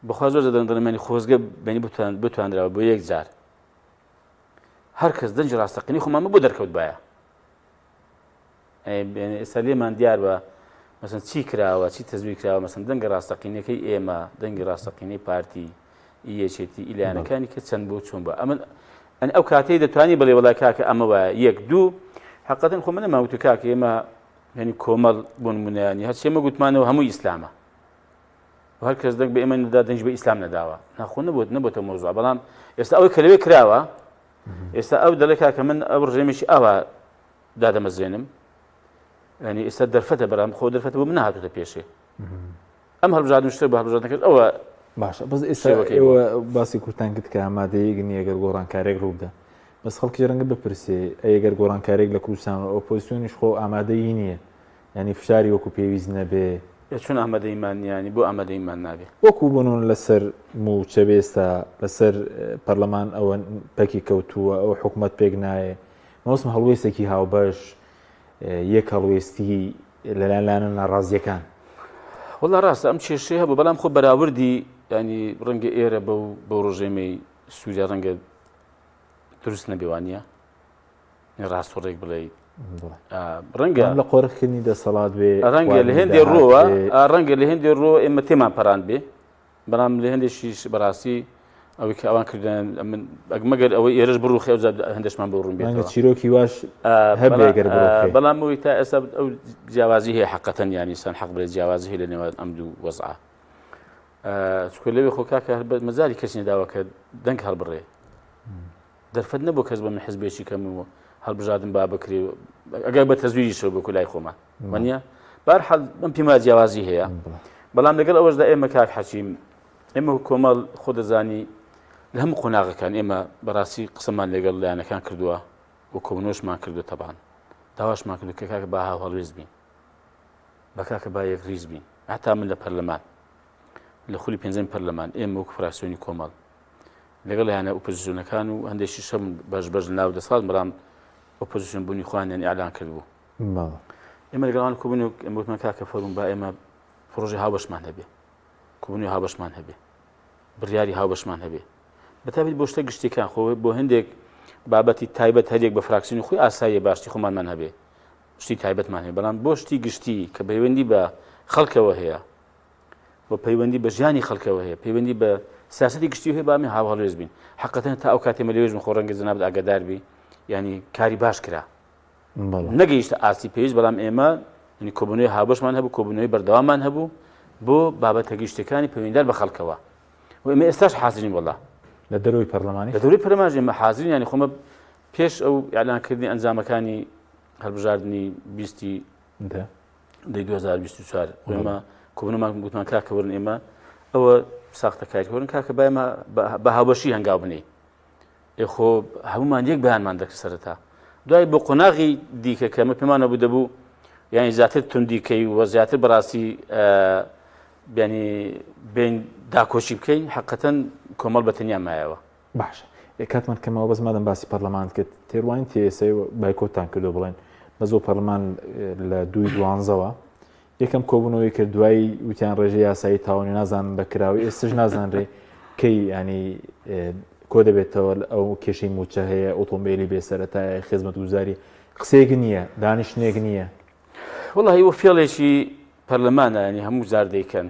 بخوا زۆر دەدەن دەڵێمانی خۆزگە بەنی بتواندراوە بۆ یەک جار هەر کەس دەنگی ڕاستەقینەی خۆمان بۆ دەرکەوت باە ئێستا لێمان دیار بە مەسن چی کراوە چی تەزوی کراوە مەسن دەنگە ڕاستەقینەکەی ئێمە دەنگی ڕاستەقینەی پارتی یەکێتی ئیلایەنەکانی کە چەند بۆ چۆن بە ئەمن ئەن ئەو کاتەی دەتوانی بڵێ وڵای کاکە ئەمە وایە یەک دوو حقەتن خۆ منە ماوتو کاکە ئێمە یعنی کۆمەڵ بۆ نمونەیانی هەرچی ئێمە گوتمانەوە هەموو ئیسلامە و هەر کەس دەنگ بە ئێمە نەدا دەنج بە ئیسلام نەداوە ناخۆ نەبوت نەبێتە مۆزوع بەڵام ئێستا ئەوەی کە لەوێ کراوە ئێستا ئەو دەڵێ کاکە من ئەو ڕژێمێکی ئاوا دادەمەزرێنم ینی ئێستا دەرفەتە بەرام خۆ دەرفەتە بۆ من نهاتوتە پێشێ ئەم هەڵبژاردن شتە بە هەڵبژاردنەکەش ئەوە باشە بەس ئێستا ئێوە باسی کورتان کرد کە ئامادەیەک نییە گەر گۆڕانکارێک ڕووبدا بەس خەڵکی ڕەنگە بپرسێ ئەگەر گۆڕانکارێک لە کوردستان و ئۆپۆزیسیۆنیش خۆ ئامادەیی نییە ینی فشاری وەکو پێویست نەبێ. ئێ چۆن ئامادەیمان نییە یانی بۆ ئامادەیمان نابێ؟ وەکو بنون لەسەر مووچە بێ ئێستا لەسەر پەرلەمان ئەوە پەکی کەوتووە ئەو حکومەت پێک نایێ مەوسم هەڵوێستێکی هاوبەش یەک هەڵوێستی لەلایەن لایەنە ناڕازیەکان. وەڵا ڕاستە ئەم کێشەیە هەبوو بەڵام خۆ بەراوردی ینی ڕەنگە ئێرە بەو بەو ڕژێمەی سووریا ڕەنگە دروست نەبێ وانە ڕاست و ڕێک بڵێ ڕەنگە لە قۆرخکردنی دەسەڵات بێ ڕەنگە لە هێندێ ڕۆوە ڕەنگە لە هێندێ ڕۆ ئێمە تێمان پەڕاند بێ بەڵام لە هێندێکیش بەڕاستی ئەوەی کە ئەوان کردیان من مەگەر ئەوەی ئێرەش بڕوخێ ئەوجا هەندێکمان بۆ ڕوون بێتەوە چیرۆکی واش هەبێ گەر بڕوخێ بەڵام ئەوەی تا ئێستا ئەو جیاوازی هەیە حەقەتەن یانی سەن حەق بڵێ جیاوازی هەیە لە نێوان ئەم دوو وەزعە چونکە لەوێ خۆ کاکە هەر مەجالی کەس نەداوە کە دەنگ هەڵبڕێ دەرفەت نەبوو کەس بە من حزبێکی کەم و هەڵبژاردن با بکرێ ئەگەر بە تەزویریشەوە بکو لای خۆمان وانە بارحال ئەم پێما جیاوازی هەیە بەڵام لەگەڵ ئەوەشدا ئێمە کاک حەکیم ئێمە کۆمەڵ خۆ دەزانی لە هەموو قۆناغەکان ئێمە بەڕاستی قسەمان لەگەڵ لایەنەکان کردووە و کۆبوونەوەشمان کردو تەبان داواشمان کردو کە کاکە با هاوهەڵوێست بین بە کاکە با یەک ریز بین هەتا من لە پەرلەمان لە خولی پێنجەمی پەرلەمان ئێمە وەکو فراکسیۆنی کۆمەڵ لەگەڵ یانە ئۆپۆزیسیۆنەکان و هەندێکی شەم بەش بەش ناو دەسەڵات بەڵام ئۆپۆزیسیۆن بوونی خۆیانیان ئیعلان کردبوو ئێمە لەگەڵان کۆبوون و ئێمە وتمان کاکە فەرموون با ئێمە پرۆژەی هاوبەشمان هەبێ کۆبوونەوەی هاوبەشمان هەبێ بڕیاری هاوبەشمان هەبێ بەتابێت بۆ شتە گشتیەکان خۆ بۆ هەندێک بابەتی تایبەت هەریەک بە فراکسیۆنی خۆی ئاساییە باشتی خۆمانمان هەبێ شتی تایبەتمان هەیە بەڵام بۆ شتی گشتی کە پەیوەندی بە خەڵکەوە هەیە و پەیوەندی بە ژیانی خەڵکەوە هەیە پەیوەندی بە سیاسەتی گشتی هەیە بامی هاوهەڵوێست بین حقەتەن تا ئەو کاتێ مەلێژ خۆ ڕەنگە جەنابت ئاگادار بی ینی کاری باش کرا نەگەیشتە ئاستی پێویست بەڵام ئێمە ینی کۆبوونەوەی هاوبەشمان هەبوو کۆبوونەوەی بەردەوامان هەبوو بۆ بابەتە گشتەکانی پەیوەندیدار بە خەڵکەوە و ئێمە ئێستاش حازرین وەڵا لە دەرەوەی پەرلەمانی لە دەرەوەی پەرلەمانش ئێمە حازرین ینی خۆمە پێش ئەو ئیعلانکردنی ئەنجامەکانی هەڵبژاردنی بیستی دەی 2024 ئێمە کۆبوونەوەمان گوتمان کاکە وەرن ئێمە ئەوە ساختەکاری وەرن کاکە با ئێمە بە هاوبەشی هەنگاو بنێین ئێ خۆ هەمومان یەک بەیانمان دەکرد سەرەتا دوای بۆ قۆناغی دیکە کە ئەمە پێمانە بوو دەبوو یعنی زیاتر توندیکەی و زیاتر بەڕاستی بیانی بین داکۆشی بکەین حقەتەن کۆمەڵ بە تەنیا مایەوە باشە کاتمان کەمەوە بەس مادەم باسی پەرلەمانت کرد تێڕوانین تێسەی بایکۆتان کردو بڵێن بەس بۆ پەرلەمان لە دووی دوانزەوە یەکەم کۆبوونەوەی کرد دوای وتیان ڕێژە یاسایی تاوانی نازانم بەکراوی ئێستش نازانرێ کەی ینی کۆ دەبێتەوە ئەو کێشەی موچە هەیە ئۆتۆمبیلی بێ سەرەتایە خزمەت گوزاری قسەیەک نییە دانیشتێک نییە وڵی وە فێڵێکی پەرلەمانە ینی هەموو جار دەیکەن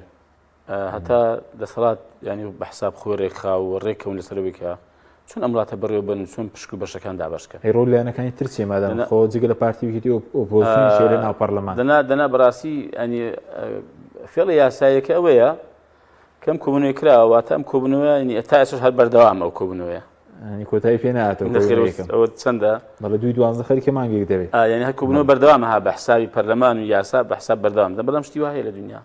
هەتا دەسەڵات ینی بە حساب خۆی ڕێکخا و ڕێککەون لەسەرەوەی کە چۆن ئەم وڵاتە بەڕێوە بن چۆن پشک و بەشەکان دابەش کەن. ئەی ڕۆڵی لایەنەکانی تر چیە مادام خۆ جگە لە پارتی و یەکێتی ئۆپۆزسیۆنیش هەیە لە ناو پەرلەمان. دەنا دەنا بەڕاستی ینی فێڵی یاساییەکە ئەوەیە کەم کۆبوونەوەی کراوە واتە ئەم کۆبوونەوە ینی تا ئێستاش هەر بەردەوامە ئەو کۆبوونەوەیە. ینی کۆتایی پێ نهاتەوە نەخێر ئەوە چەندە؟ بەڵێ دووی دوانزە خەریکە مانگێک دەبێت. ینی هەر کۆبوونەوە بەردەوامە ها بە حسابی پەرلەمان و یاسا بە حساب بەردەوام دە بەڵام شتی وا هەیە لە دنیا.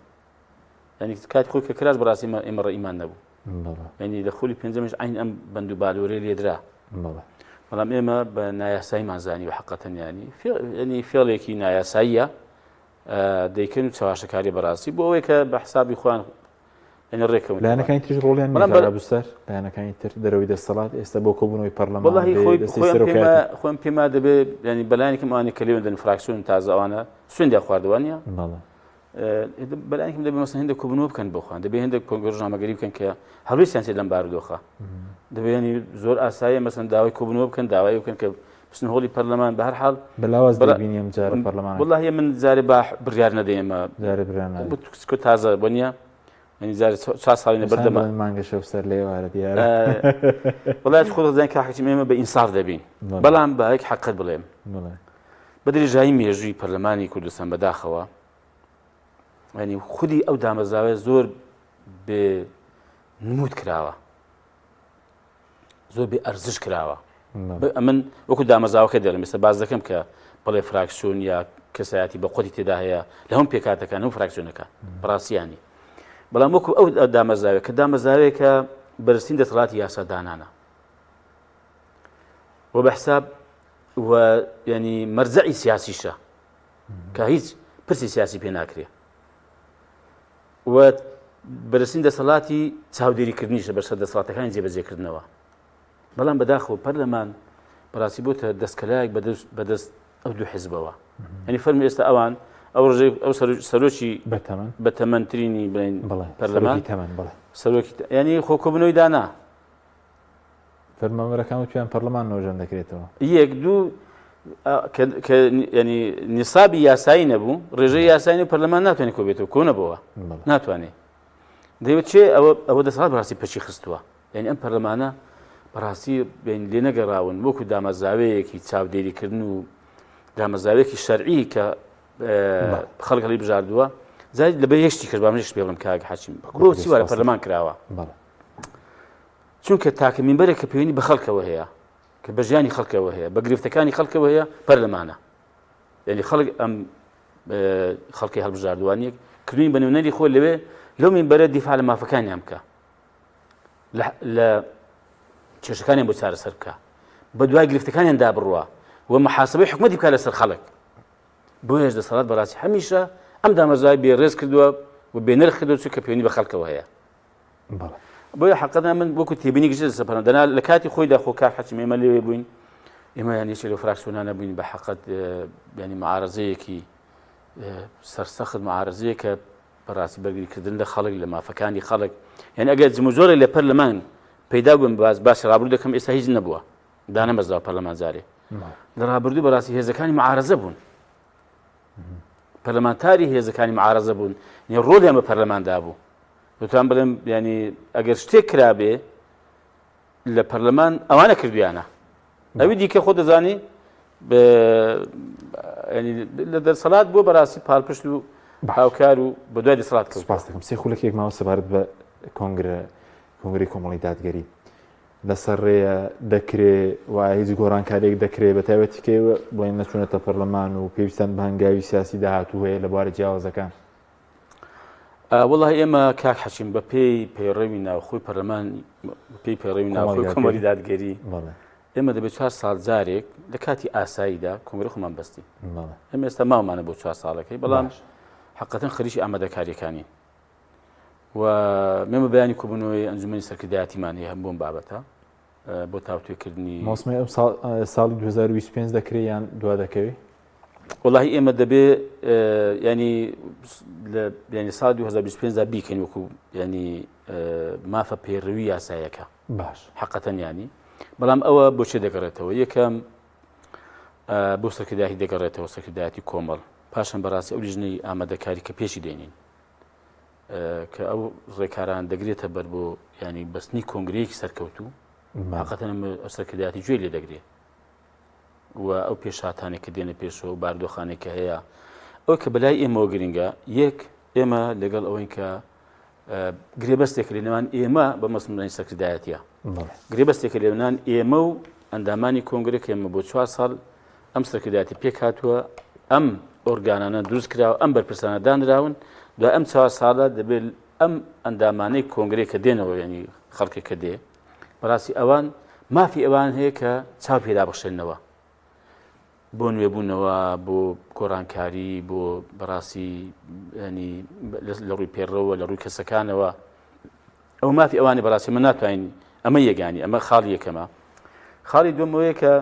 ینی کاتی خۆی کە کراش بەڕاستی ئێمە ڕێیمان نەبوو ینی لە خولی پێنجەمیش عین ئەم بەند و بالۆرەی لێدرا بەڵام ئێمە بە نایاساییمان زانی و حقەتەن ینی ینی فێڵێکی نایاساییە دەیکەن و چەواشەکاری بەڕاستی بۆ ئەوەی کە بە حسابی خۆیان یعنی ڕێکەوت لایەنەکانی تریش ڕۆڵیان نییە بەسەر لایەنەکانی تر دەرەوەی دەسەڵات ئێستا بۆ کۆبوونەوەی پەرلەمان وەڵی خۆی خۆم پێما دەبێ ینی بەلایەنێکم ئەوانەی کە لێوەندن فراکسیۆن تازە ئەوانە سوێندیان خواردووە نیە بەلایەکم دەبێ مەسەن هەندێک کۆبوونەوە بکەن بۆ خۆیان دەبێ هەندێک کۆنگرە ڕۆژنامەگەری بکەن کە هەڵوێستیان چیە لەم بارودۆخە دەبێ ینی زۆر ئاساییە مەسەن داوای کۆبوونەوە بکەن داوای بکەن کە بچن هۆڵی پەرلەمان بە هەر حاڵ بەلاواز دەبینی ئەم جارە پەرلەمان وەڵاهی من جارێ با بڕیار نەدەین ئێمە جارێ بڕیار نادەین بۆ تازە بۆ نییە ینی جارێ چوار ساڵی نەبردەمە مانگە شەو سەر لە ئێوارە دیارە وەڵای خۆ دەزانین کاک حەکیم ئێمە بە ئینساف دەبین بەڵام بە یەک حەقت بڵێم بە درێژایی مێژووی پەرلەمانی کوردستان بەداخەوە ینی خودی ئەو دامەزراوەیە زۆر بێ نموت کراوە زۆر بێ ئەرزش کراوە من وەکو دامەزاوەکە دەڵێم ئێستا باز دەکەم کە بڵێ فراکسیۆن یا کەسایەتی بە قوتی تێدا هەیە لە هەم پێکاتەکان و فراکسیۆنەکە بەڕاستیانی بەڵام وەکو ئەو دامەزاوێ کە دامەزاوێکە بەرزترین دەسەڵاتی یاسادانانە و بە حساب و ینی مەرجەعی سیاسیشە کە هیچ پرسی سیاسی پێ ناکرێ. و بەرزترین دەسەڵاتی چاودێریکردنیشە بەسەر دەسەڵاتەکانی جێبەجێکردنەوە. بەڵام بەداخەوە پەرلەمان بەڕاستی بۆتە دەستکەلایەک بەدەست ئەو دوو حزبەوە. یعنی فەرمی ئێستا ئەوان ئەو ڕژێ ئەو سەرۆکی بەتەمەنترینی بڵێن پەرلەمان سەرۆکی ینی خۆ کۆبنەوەی دانا فەرمانبەرەکان وتیان پەرلەمان نۆژەن دەکرێتەوە. یەک دوو کە ینی نیسابی یاسایی نەبوو ڕێژەی یاسایی و پەرلەمان ناتوانێت کۆبێتەوە کۆ نەبەوە ناتوانێت دەیوت چێ ئەوە ئەوە دەسەڵات بەڕاستی پەکی خستووە یعنی ئەم پەرلەمانە بەڕاستی بین لێ نەگەڕاون وەکو دامەزراوەیەکی چاودێریکردن و دامەزراوەیەکی شەرعی کە خەڵک هەڵی بژاردووە زای لە بە یەشتی کرد با منیش پێڵم کاک حەچیم بۆ چی وارە پەرلەمان کراوە چونکە تاکە مینبەرێک کە پەیوەندی بە خەڵکەوە هەیە کە بە ژیانی خەڵکەوە هەیە بە گرفتەکانی خەڵکەوە هەیە پەرلەمانە یعنی خەڵک ئەم خەڵکی هەڵبژاردوانیەک کردوین بە نوێنەری خۆ لەوێ لەو مینبەرە دیفاع لە مافەکانیان بکە لە کێشەکانیان بۆ چارەسەر بکە بە دوای گرفتەکانیان دا بڕوە و محاسبەی حکومەتی بکە لەسەر خەڵک بۆیەش دەسەڵات بەڕاستی هەمیشە ئەم دامەزراوەی بێ ڕێز کردووە و بێنرخ کردووە چونکە پەیوەندی بە خەڵکەوە هەیە بۆیە حقەتە من وەکو تێبینی گشت لەسەر پەرلەمان دەنا لە کاتی خۆیدا خۆ کاک حەکیم ئێمە لەوێ بووین ئێمە یان یەکێک لەو فراکسیۆنانە بووین بە حەقەت ینی معارەزەیەکی سەرسەخت معارەزەیە کە بەڕاستی بەرگریکردن لە خەڵک لە مافەکانی خەڵک یعنی ئەگەر جموجۆڵێک لە پەرلەمان پەیدا بوون باز باسی ڕابردوو دەکەم ئێستا هیچ نەبووە دانەمەزراوە پەرلەمان جارێ لە ڕابردوو بەڕاستی هێزەکانی معارەزە بوون پەرلەمانتاری هێزەکانی معارەزە بوون یعنی ڕۆڵیان بە پەرلەماندا بوو دەتوان بڵێم ینی ئەگەر شتێک کرابێ لە پەرلەمان ئەوانە کردویانە ئەوی دیکە خۆ دەزانی لە دەسەڵات بۆ بەڕاستی پاڵپشت و هاوکار و بە دوای دەسەڵات کرد سپاس دەکەم سێ خولەکێک ماوە سەبارەت بە کۆنگرە کۆنگرەی کۆمەڵی دادگەری لەسەر ڕێیە دەکرێ و هیچ گۆڕانکاریێک دەکرێ بە تایبەتی کە بڵێن نەچوونەتە پەرلەمان و پێویستان بە هەنگاوی سیاسی داهاتوو هەیە لە بوارە جیاوازەکان وەڵاهی ئێمە کاک حەکیم بە پێی پەیڕەوی ناوخۆی پەرلەمان پێی پەیڕەوی ناوخۆی کۆمەڵی دادگەری ئێمە دەبێت چوار ساڵ جارێک لە کاتی ئاساییدا کۆنگرە خۆمان بەستین ئێمە ئێستا ماومانە بۆ چوار ساڵەکەی بەڵام حقەتەن خەریکی ئامادەکاریەکانین و مێمە بەیانی کۆبوونەوەی ئەنجومەنی سەرکردایەتیمان هەیە هەم بۆم بابەتە بۆ تاوتوێکردنی مۆسمی ئەم ساڵی 2025 دەکرێت یان دوا دەکەوێت؟ وەڵاهی ئێمە دەبێ ینی ینی ساڵ 2025 دا بیکەین وەکو ینی مافە پەیڕەوی یاسایەکە باش حقەتەن ینی بەڵام ئەوە بۆ چێ دەگەڕێتەوە یەکەم بۆ سەرکردایەتی دەگەڕێتەوە سەرکردایەتی کۆمەڵ پاشان بەڕاستی ئەو لیژنەی ئامادەکاری کە پێشی دێنین کە ئەو ڕێکاران دەگرێتە بەر بۆ ینی بەستنی کۆنگرەیەکی سەرکەوتوو حقەتەن سەرکردایەتی گوێ لێ دەگرێت و ئەو پێشهاتانەی کە دێنە پێشەوە و باردۆخانەی کە هەیە ئەو کە بەلای ئێمەوە گرنگە یەک ئێمە لەگەڵ ئەوەین کە گرێبەستێک لە نێوان ئێمە بە مەسمرانی سەرکردایەتە گرێبەستێک لە نێوان ئێمە و ئەندامانی کۆنگرە کە ئێمە بۆ چوار ساڵ ئەم سەرکردایەتی پێک هاتووە ئەم ئۆرگانانە دروست کراوە ئەم بەرپرسانە دانراون دوای ئەم چوار ساڵە دەبێت ئەم ئەندامانەی کۆنگرەی کە دێنەوە ینی خەڵکێک کە دێ بەڕاستی ئەوان مافی ئەوان هەیە کە چاو پێدا بخشێنەوە بۆ نوێبوونەوە بۆ گۆڕانکاری بۆ بەڕاستی ینی لە ڕووی پێڕەوە لە ڕووی کەسەکانەوە ئەو مافی ئەوانی بەڕاستی من ناتوانین ئەمە یەگانی ئەمە خاڵی یەکەمە خاڵی دووەمەوەیە کە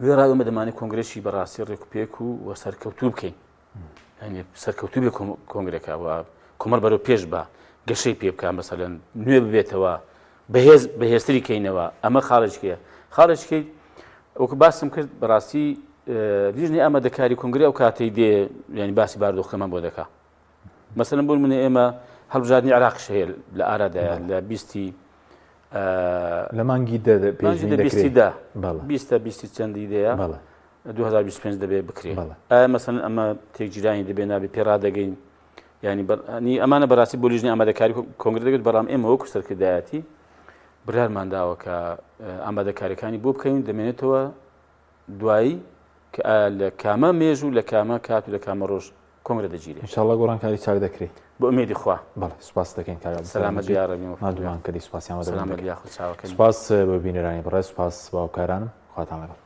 وێڕای ئەمە دەمانێت کۆنگرێکی بەڕاستی ڕێک و پێک و وە سەرکەوتوو بکەین سەرکەوتوو بێ کۆنگرەکە و کۆمەڵ بەرەو پێش بە گەشەی پێ بکە مەسەلەن نوێ ببێتەوە بەهێز بەهێزتری کەینەوە ئەمە خاڵێکیە خاڵێکیکەی وەکو باسم کرد بەڕاستی لیژنەی ئامادەکاری کۆنگرە ئەو کاتەی دێ ینی باسی باردۆخەکەمان بۆ دەکا مەسەلەن بۆ منە ئێمە هەڵبژاردنی عراقش هەیە لە ئارادایە لە بیستی لە مانگی بیستی دا بیستە بیستی چەندی دەیە 2025 دەبێ بکرێ ئایا مەسەن ئەمە تێکگیرانی دەبێ نابێ پێ ڕادەگەین ینی بەرانی ئەمانە بەڕاستی بۆ لیژنەی ئامادەکاری کۆنگرە دەگرێت بەڵام ئێمە وەکو سەرکردایەتی بڕیارمان داوە کە ئامادەکاریەکانی بۆ بکەین دەمێنێتەوە دوایی کە ئایا لە کامە مێژوو لە کامە کات و لە کامە ڕۆژ کۆنگرە دەگیرێ. ان شاءاللە گۆڕانکاری چاک دەکرێ. بە ئومێدی خوا. بەڵێ سوپاست دەکەین کاک عەبدولسەلام سەلامەت مەجید بی یاڕەبی مەفخوری. ماندوومان کردی سوپاسیان سەلامەت بی یاخود چاوەکەنی. سوپاس بۆ بینەرانی بەڕێز سوپاس بۆ هاوکارانم خواتان لەگەڵ.